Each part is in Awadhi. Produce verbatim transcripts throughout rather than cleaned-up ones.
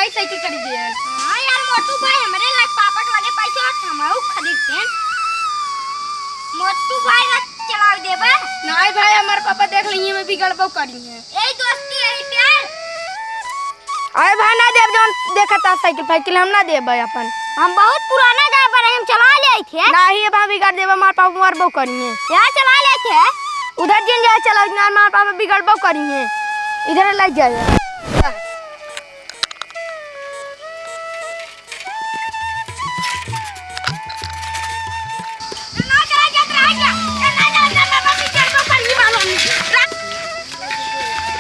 भाई साइकिल खरीदे हैं। हाँ यार, मोटू भाई, हमरे लग पापा के लगे पैसा होत, हमहू खरीदते हैं। मोटू भाई लग चलाओ देबे। नहीं भाई, हमारे पापा देख लेंगे, मैं बिगड़बो करी है। यही दोस्ती, यही प्यार। अरे भाई, ना देब, जौन देखा था साइकिल फाइकिल, हम ना देबे अपन। हम बहुत पुराना ड्राइवर है, हम चला ले थे। नहीं, अब हम बिगाड़ देबे, हमारे पापा मारबो करी है। यार, चला ले थे। उधर जिन जाए, चला, इतना हमारे पापा बिगड़बो करी है। इधर ले जाए।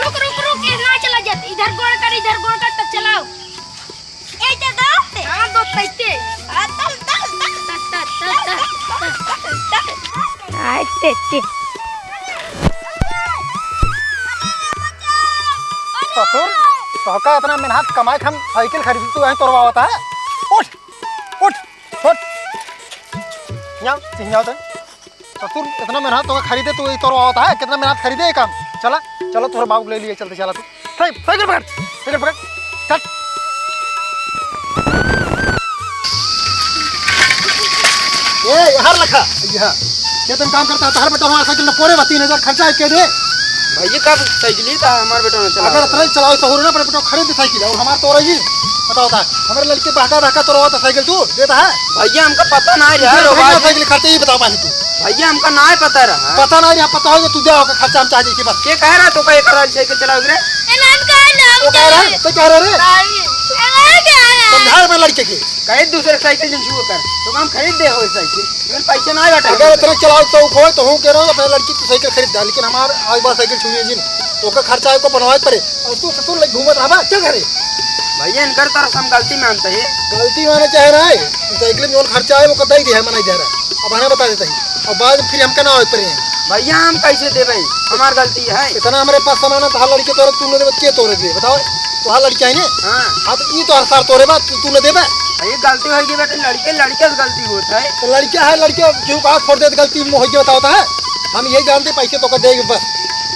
रुक, रुक, रुक, ए, ना चला जात। इधर गोड़ कर, इधर गोड़ कर, तब चलाओ। ए, ते दो। हाँ, दो, तैते। हाँ, तल, तल, तल। आय, ते, ते। ससुर, तोहका इतना मेहनत कमाई के हम साइकिल खरीदी, तू यहीं तोड़वावत है? उठ, उठ, उठ। यहाँ, यहाँ तो। ससुर, इतना मेहनत तोहका खरीदे, तू यहीं तोड़वावत है? कितना मेहनत खरीदे ये काम? चला, चलो, तोहरे बाबू को ले लिए, चलते चला तू। साइ-, साइकिल पकड़, साइकिल पकड़, चल। ए, हर लखा, ये, ये तुम काम करता है, तो हर बेटा हमारा साइकिल में कोरे बा, तीन हजार खर्चा है, के दे? भैया, का साइकिल ही था, हमारे बेटा ने चला। अगर इतना ही चलाओ, सहूर ना, पर बेटा खरीद साइकिल, और हमार तो रही, बताओ था, हमारे लड़के बहका बहका तो रोता साइकिल तू देता है? भैया, हमका पता ना है यार, भैया, भाई। साइकिल खर्चा ही बताओ पानी तू। भैया, हमका ना है पता रहा। पता ना रहा, पता हो तो तू दे, ओकर खर्चा हम चाह दे के बस। के कह रहा तो का एक हजार साइकिल चलाओ रे? ए, नाम का नाम वो कह रहा है, तो कह रहा रे। भाई, ए, वो कह रहा है। समझा अपने लड़के के। कहे दूसरे साइकिल जिन छुओ कर, तो हम खरीद दे हो साइकिल, लेकिन पैसे ना बैठा। अगर इतना चलाओ तो हो, तो हूँ कह रहा हूँ, अपने लड़की की साइकिल खरीद दे, लेकिन हमार आज बार साइकिल छुए जिन, ओकर खर्चा को बनवाए पड़े, और तू ससुर लग घूमत रहा, चल घरे। भैया, इनकर तरफ हम गलती मानते हैं। गलती माने चाहे ना है, साइकिल में जौन खर्चा है, वो कतई दे है, मना दे रहा। अब हमें बता देता ही, अब बाद में फिर हमका ना होए पड़े हैं। भैया, हम कैसे देबे? हमार गलती है। इतना हमारे पास सामान है, तो हर लड़के तोरे, तू न देबे, के तोरे दे, बताओ? तो हर लड़का है ने? हाँ। हाँ, तो ई तो हर सार तोरे बात, तू, तू न देबे? ये गलती होगी बेटा, लड़के, लड़के से गलती होत है। तो लड़का है, लड़के क्यों कहा फोड़ दे, तो गलती में होगी, बताओ तो है? हम यही जानते, पैसे तो का देबे बस।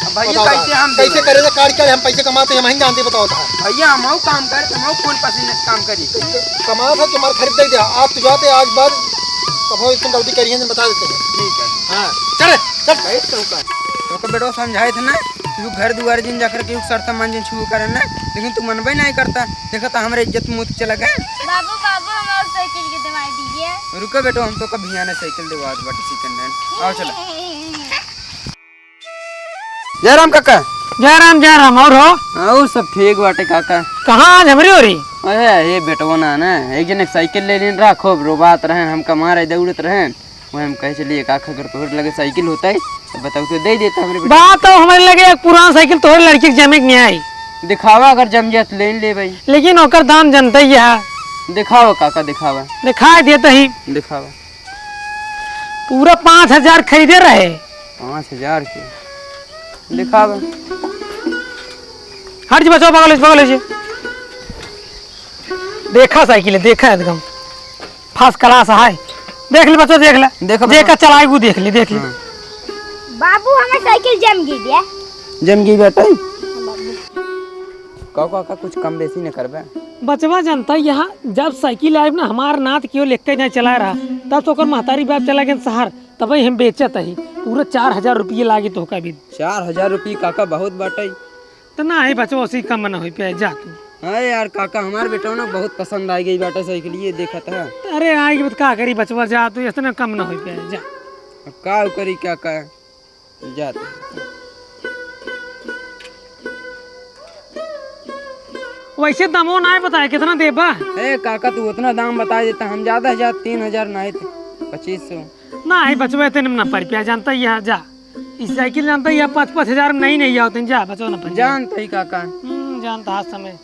अब भैया, बताओ कैसे तो। हम कैसे देबे? करे, काट के हम पैसे कमाते हैं, हम ही जानते, बताओ तो है। भैया, हम हूँ काम करते, हम हूँ कौन पसीने से काम करी? तो कमात है, तुम्हारे खरीद दे दिया, आप तो जाते आज बाद, तब हम तुम गलती करिए, बता देते हैं। ठीक है। हाँ, चले, चल। भाई, तो का, तो का बेटवा समझाए थे ना, तू घर दुआर जिन जाकर के सर सामान जिन छुओ करे ना, लेकिन तू मनबे नहीं करता। देखा तो हमारे इज्जत मुँह चला गए। बाबू, बाबू, हमारे साइकिल के दवाई दीजिए। रुको बेटो, हम तो कभी आने साइकिल दिवा दो बाटी second hand। आओ चलो। जय राम काका। जय राम, जय राम। और हो? और सब ठीक बाटे काका। कहाँ आज हमरी ओरी? अरे, ये बेटवा ना, ना, एक जने साइकिल ले लेन रहा, खूब रोबात रहन, हमका मारे दौड़त रहन। वही हम कहे चलिए काका, अगर तोहरे लगे साइकिल होता है तो बताओ तो दे देता हमरे बेटवा। बात तो हमारे लगे एक पुरान साइकिल तोहरे लड़की के जमे के नहीं आई। दिखावा, अगर जम जाए तो ले ले भाई। लेकिन ओकर दाम जनता ही है। दिखावा काका, दिखावा। दिखा देता ही। दिखावा। पूरा पाँच हजार खरीदे रहे। पाँच हजार के? दिखावा। हट जी बचवा, बगल से, बगल से। देखा साइकिल है, देखा एकदम first class है। देख ले बच्चा, देख ले। देखा बच्चा। जेका चलाए वो देख ले, देख ले। हाँ। बाबू, हमें साइकिल जम गई है। जम गई बेटा। का, का, का कुछ कम बेसी न करबे? बचवा जनता यहाँ जब साइकिल आइब ना, हमार नात केहू लेके जाए चला रहा, तब तो ओकर महतारी बाप चला गए शहर, तबही हम बेचत ही। पूरा चार हजार रुपये लागी तोहका भी। चार हजार रुपये काका बहुत बाटे। त ना है बचवा, उसी कम न होई पे, जा तू। अरे यार काका, हमार बेटवा ना बहुत पसंद आ गई बाटे साइकिल, ये देखत है। अरे आएगी बात का करी बचवा, जा तू, इतने कम न होई पे, जा। अब का करी काका? जात। वैसे दामो नाय बताए, कितना देबा? ए काका, तू उतना दाम बता देता, हम ज्यादा से ज्यादा तीन हजार नाय तो पच्चीस सौ। ना, ही बचवे तेने ना पर पिया जानता ही है, जा। इस साइकिल जानता ही है, पाँच, पाँच हजार में नहीं, नहीं आओ, तुम जा, बचो ना पर। जानता ही काका। हम्म, जानता हाथ समय।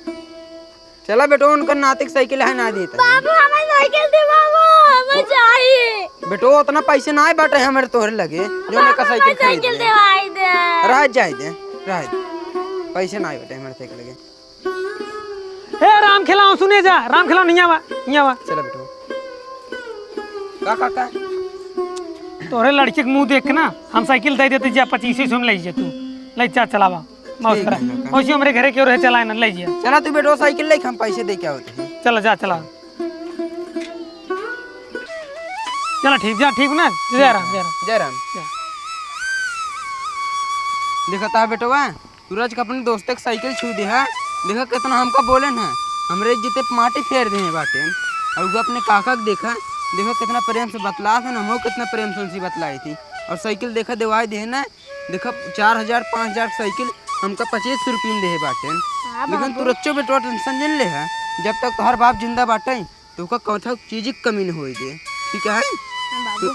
चला बेटो, उनकर नातिक साइकिल है ना देता। बाबू, हमें साइकिल दे बाबू, हमें चाहिए। बेटो, उतना पैसे ना बाटे हमारे तोहरे लगे, जो बाबू, उनका साइकिल हमें खरीद साइकिल ले। दिवाई दे। रह जाए दे, रह दे। पैसे ना बाटे हमारे साइकिल लगे। ए, राम खेलाओ, सुने जा, राम खेलाओ, नहीं आवा, नहीं आवा। चला बेटो। का, का, का? तोहरे लड़के के मुंह देख के ना, हम साइकिल दे देते जा, पच्चीस सौ में ले जा तू, ले जा, चलावा। मौज ठीक करा। है, काका। वैसे हमरे घरे केहू रहे, चला ना, ले जिया। चला तू बेटवा, साइकिल लेके हम पैसे दे के आवत हैं। चला, जा, चला। चला, ठीक, जा, ठीक ना? जय राम, जय राम। जय राम। जा। देखा ता बेटवा, तू रोज का अपने दोस्त के साइकिल छू दे, हाँ? देखा कितना हमका बोले ना, हमरे इज्जत पे माटी फेर दे बाटे। और वो अपने काका के देखा, देखा कितना प्रेम से बतला था ना, हमहू कितना प्रेम से उनसे बतलाई थी। और साइकिल देखा देवाई दे ना, देखा चार हजार, पाँच हजार की साइकिल हमका पच्चीस सौ रुपये में दे बाटे। हाँ लेकिन तू बाबू। रच्चो बेटवा टेंशन जिन ले है, जब तक तोहर बाप जिंदा बाटे, तो ओका कौन सा चीज की कमी न होई दे, ठीक है? हाँ बाबू। तो